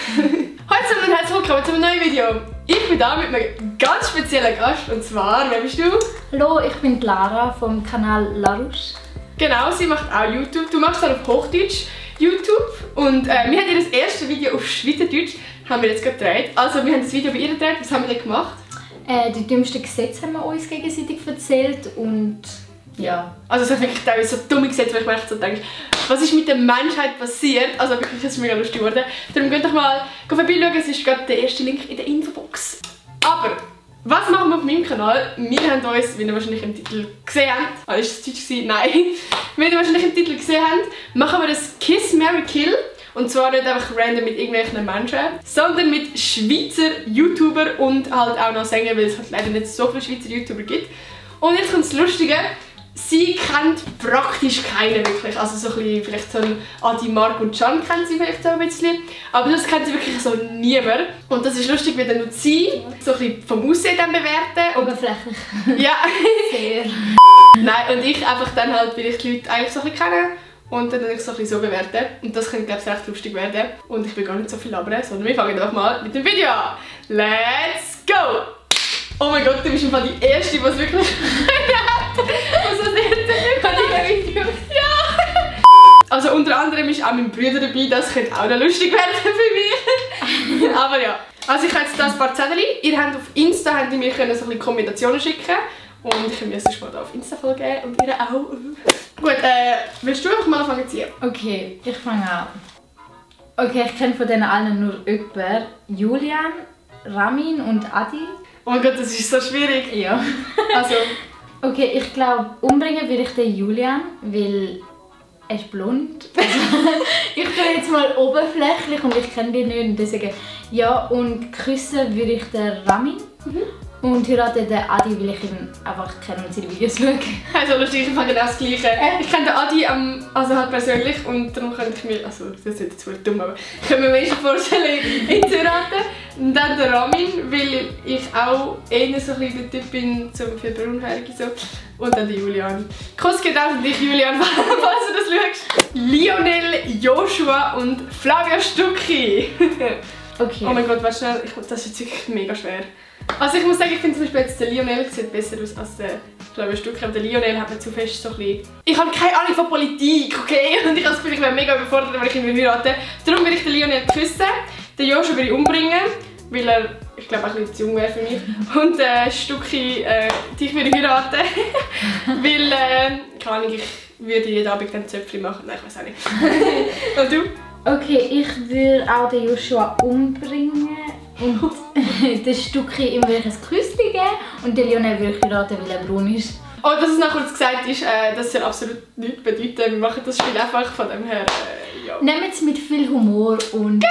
Hallo zusammen und herzlich willkommen zu einem neuen Video. Ich bin da mit einem ganz speziellen Gast und zwar, wer bist du? Hallo, ich bin Lara vom Kanal Larouche. Genau, sie macht auch YouTube. Du machst dann auf Hochdeutsch YouTube und wir haben ihr das erste Video auf Schweizerdeutsch haben wir jetzt gerade gedreht. Also wir haben das Video bei ihr gedreht. Was haben wir denn gemacht? Die dümmsten Gesetze haben wir uns gegenseitig erzählt und ja. Also es hat wirklich teilweise so dumme Gesetze, weil ich mir echt so denke, was ist mit der Menschheit passiert? Also wirklich, das ist mega lustig geworden. Darum geht doch mal vorbeischauen, es ist gerade der erste Link in der Infobox. Aber was machen wir auf meinem Kanal? Wir haben uns, wie ihr wahrscheinlich im Titel gesehen habt, ist das Deutsch gewesen? Nein. Wie ihr wahrscheinlich im Titel gesehen habt, machen wir das Kiss, Marry, Kill. Und zwar nicht einfach random mit irgendwelchen Menschen, sondern mit Schweizer YouTuber und halt auch noch Sänger, weil es halt leider nicht so viele Schweizer YouTuber gibt. Und jetzt kommt das Lustige. Sie kennt praktisch keinen wirklich, also so ein bisschen, vielleicht so ein Adi, Mark und Can kennen sie vielleicht so ein bisschen, aber das kennt sie wirklich so niemand. Und das ist lustig, weil dann nur sie so ein bisschen vom Aussehen dann bewerten. Oberflächlich. Ja. Sehr. Nein, und ich einfach dann halt, weil ich die Leute eigentlich so ein bisschen kenne und dann ich so ein bisschen so bewerten. Und das könnte, glaube ich, recht lustig werden. Und ich will gar nicht so viel labern, sondern wir fangen einfach mal mit dem Video an. Let's go! Oh mein Gott, du bist einfach die Erste, die es wirklich was das erste Video. Ja! Also unter anderem ist auch mein Bruder dabei, das könnte auch noch lustig werden für mich. Aber ja. Also ich habe jetzt das paar Zettel. Ihr habt auf Insta habt ihr mir so ein bisschen Kombinationen schicken. Und ich kann mir erst mal da auf Insta folgen und ihr auch. Gut, willst du einfach mal anfangen zu ziehen? Okay, ich fange an. Okay, ich kenne von denen allen nur jemanden. Julian, Ramin und Adi. Oh mein Gott, das ist so schwierig. Ja. Also. Okay, ich glaube, umbringen würde ich den Julian, weil er ist blond. Ich bin jetzt mal oberflächlich und ich kenne ihn nicht und deswegen ja. Und küssen würde ich den Ramin. Und heiraten den Adi, weil ich ihn einfach kenne und seine Videos schaue. Also lustig, ich mache genau das Gleiche. Ich kenne den Adi also halt persönlich und darum könnte ich mir, also das ist jetzt voll dumm, aber ich kann mir meistens vorstellen, ihn zu heiraten. Und dann den Ramin, weil ich auch eher so ein bisschen der Typ bin für Braunhaarige so. Und dann den Julian. Kuss geht aus an dich, Julian, falls du das schaust. Lionel, Joshua und Flavia Stucki. Okay. Oh mein Gott, warte schnell, das ist jetzt wirklich mega schwer. Also ich muss sagen, ich finde zum Beispiel jetzt der Lionel sieht besser aus als der Flavia Stucki. Aber der Lionel hat mir zu fest so ein bisschen... Ich habe keine Ahnung von Politik, okay? Und ich habe das Gefühl, ich wäre mega überfordert, wenn ich ihn heirate. Darum würde ich den Lionel küssen. Den Joshua würde ich umbringen, weil er, ich glaube, ein bisschen zu jung wäre für mich. Und Stucki, dich würde ich heiraten. Weil, keine Ahnung, ich würde jeden Abend dann Zöpfchen machen. Nein, ich weiß auch nicht. Und du? Okay, ich würde auch den Joshua umbringen und den Stucki ihm würde ich ein Küsschen geben und den Lionel würde ich heiraten, weil er braun ist. Oh, dass es noch kurz gesagt ist, das soll absolut nichts bedeuten. Wir machen das Spiel einfach von dem her, ja. Nehmt es mit viel Humor und... Genau!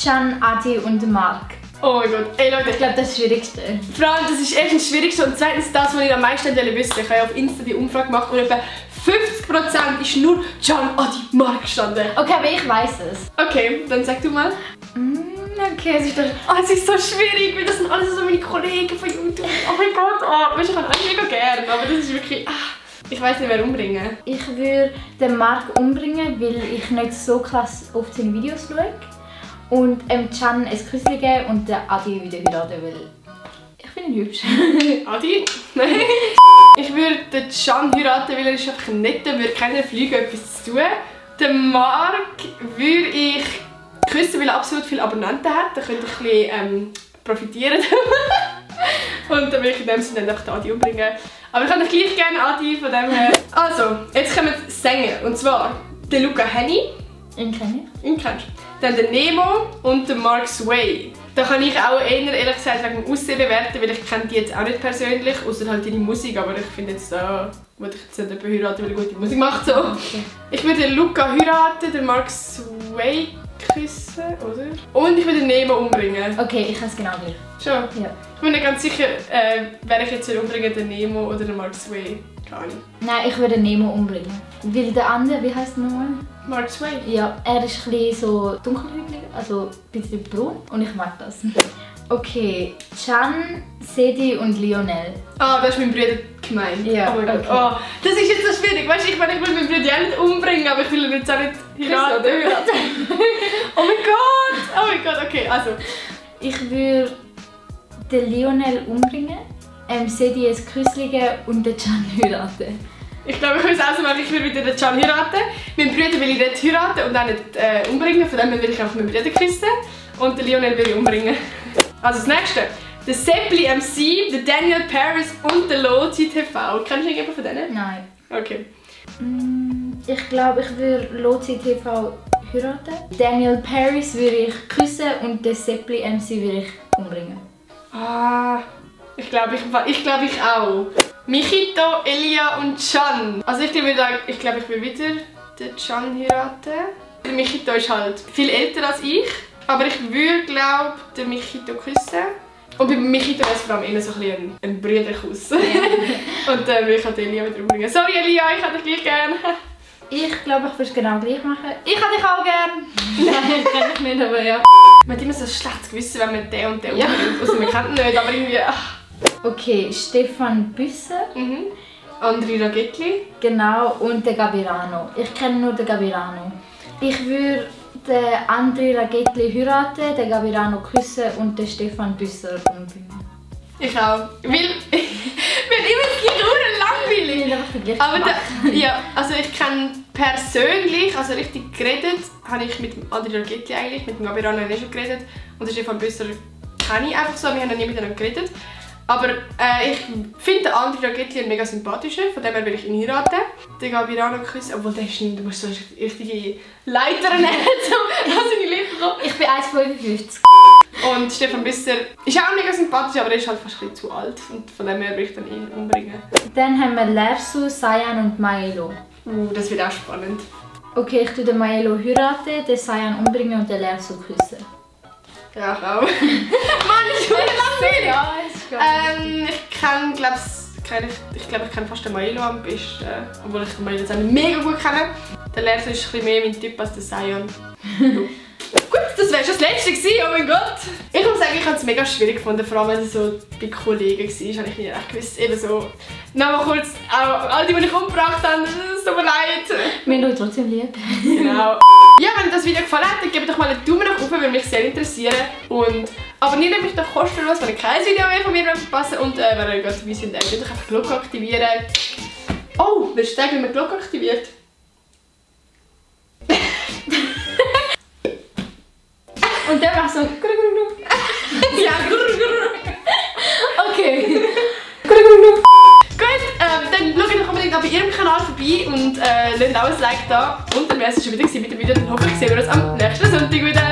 Can, Adi und Mark. Oh mein Gott, ey Leute. Ich glaube, das ist das Schwierigste. Vor allem, das ist erstens das Schwierigste und zweitens das, was ich am meisten wissen will. Ich habe ja auf Insta die Umfrage gemacht und etwa 50% ist nur Can, Adi, Mark gestanden. Okay, aber ich weiß es. Okay, dann sag du mal. Okay, es ist doch... Oh, es ist so schwierig, weil das sind alles so meine Kollegen von YouTube. Oh mein Gott, oh, weißt du, ich habe alle mega gerne, aber das ist wirklich... ich weiß nicht, wer umbringen. Ich würde den Mark umbringen, weil ich nicht so krass oft seine Videos schaue. Und Can ein Küsschen geben und den Adi wieder heiraten, weil ich finde ihn hübsch. Adi? Nein. Ich würde den Can heiraten, weil er ist einfach ein netter, würde keiner fliegen, etwas zu tun. Den Mark würde ich küssen, weil er absolut viele Abonnenten hat. Da könnte ich ein bisschen profitieren. Und dann würde ich in dem Sinne einfach den Adi umbringen. Aber ich habe gleich gerne Adi, von dem her. Also, jetzt kommen die Sänger. Und zwar den Luca Henny. Ihn kenne ich. Ihn kennst du. Dann den Nemo und den Mark Sway. Da kann ich auch eher, ehrlich gesagt, wegen dem Aussehen bewerten, weil ich kenne die jetzt auch nicht persönlich, außer halt ihre Musik, aber ich finde jetzt da, würde ich jetzt nicht jemanden heiraten, weil er gute Musik macht. So. Okay. Ich würde den Luca heiraten, den Mark Sway küssen, oder? Und ich würde den Nemo umbringen. Okay, ich kann es genau gleich. Schon? Ja. Ich bin nicht ganz sicher, wer ich jetzt umbringen, den Nemo oder den Mark Sway. Keine Ahnung. Nein, ich würde Nemo umbringen. Weil der andere, wie heisst der nochmal? Mark Sway? Ja, er ist ein bisschen so dunkelhäutig, also ein bisschen braun und ich mag das. Okay, Can, Sedi und Lionel. Ah, das ist mein Bruder gemeint. Ja, oh mein Gott. okay. Oh, das ist jetzt so schwierig. Weißt du, ich will meinen Bruder ja nicht umbringen, aber ich will ihn jetzt auch nicht heiraten. Oh mein Gott! Okay, also. Ich würde den Lionel umbringen, Sadie ein Küsschen und den Can heiraten. Ich glaube, ich würde es auch so machen, ich würde wieder den Can heiraten. Meinen Bruder will ich nicht heiraten und auch nicht umbringen, von dem will ich einfach meinen Bruder küssen. Und den Lionel will ich umbringen. Also das nächste. Der Seppli MC, der Daniel Paris und der Loti TV. Kennst du irgendjemanden von denen? Nein. Okay. Ich glaube, ich würde Loti TV heiraten. Daniel Paris würde ich küssen und den Seppli MC würde ich umbringen. Ah, ich glaube ich auch. Michito, Elia und Can. Also ich glaube, ich will wieder den Can heiraten. Der Michito ist halt viel älter als ich, aber ich würde, glaube ich, den Michito küssen. Und bei Michito ist es vor allem eher so ein Brüderkuss. Und dann will ich halt Elia wieder umbringen. Sorry Elia, ich hätte dich gleich gerne. Ich glaube, ich würde es genau gleich machen. Ich hätte dich auch gerne. Nein, kenne ich nicht, aber ja. Man hat immer so ein schlechtes Gewissen, wenn man den und den umbringt. Also man kennt ihn nicht, aber irgendwie... Ach. Okay, Stefan Büsser. Andri Ragetli. Genau, und der Gabirano. Ich kenne nur den Gabirano. Ich würde den Andri Ragetli heiraten, den Gabirano küssen und den Stefan Büsser umbringen. Ich auch. Weil immer das gleiche langweilig. Aber ja, also ich kenne persönlich, also richtig geredet, habe ich mit Andri Ragetli eigentlich, mit dem Gabirano nicht schon geredet. Und den Stefan Büsser kenne ich einfach so, wir haben noch nie miteinander geredet. Aber ich finde den Andri Ragetli mega sympathischer, von dem her will ich ihn heiraten. Den Gabirano küssen, obwohl der ist nicht, du musst so richtige Leiter nehmen, so an seine Lippen kommen. Ich bin 1,55. Und Stefan Büsser ist auch mega sympathisch, aber er ist halt fast ein bisschen zu alt. Und von dem her will ich dann ihn umbringen. Dann haben wir Lersu, Sayan und Maelo. Das wird auch spannend. Okay, ich tue den Maelo heiraten, den Sayan umbringen und den Lersu küssen. Ja, ich auch. Mann, das ist schon langweilig! Ja, ist geil. Ich glaube, ich kenne fast den Maelo am besten. Obwohl ich den Maelo jetzt auch nicht mega gut kenne. Der Lersu ist ein bisschen mehr mein Typ als der Sayan. Gut, das wäre schon das Letzte gewesen, oh mein Gott! Ich muss sagen, ich habe es mega schwierig gefunden, vor allem wenn es so bei Kollegen war, habe ich nicht echt gewusst, eben so... Nochmal kurz, auch all die ich umgebracht habe, es tut mir leid. Wir haben euch trotzdem lieb. Genau. Ja, wenn euch das Video gefallen hat, dann gebt doch mal einen Daumen nach oben, würde mich sehr interessieren. Und abonniert mich doch kostenlos, wenn ihr kein Video mehr von mir verpassen wollt. Und wenn ihr gerade dabei seid, könnt ihr einfach die Glocke aktivieren. Oh, willst du sagen, wie man die Glocke aktiviert? Und der macht so... Ja, Okay. Gut, dann schaut doch unbedingt auch bei ihrem Kanal vorbei und lasst auch ein Like da. Und dann wäre es schon wieder mit dem Video. Dann hoffe ich, sehen wir uns am nächsten Sonntag wieder.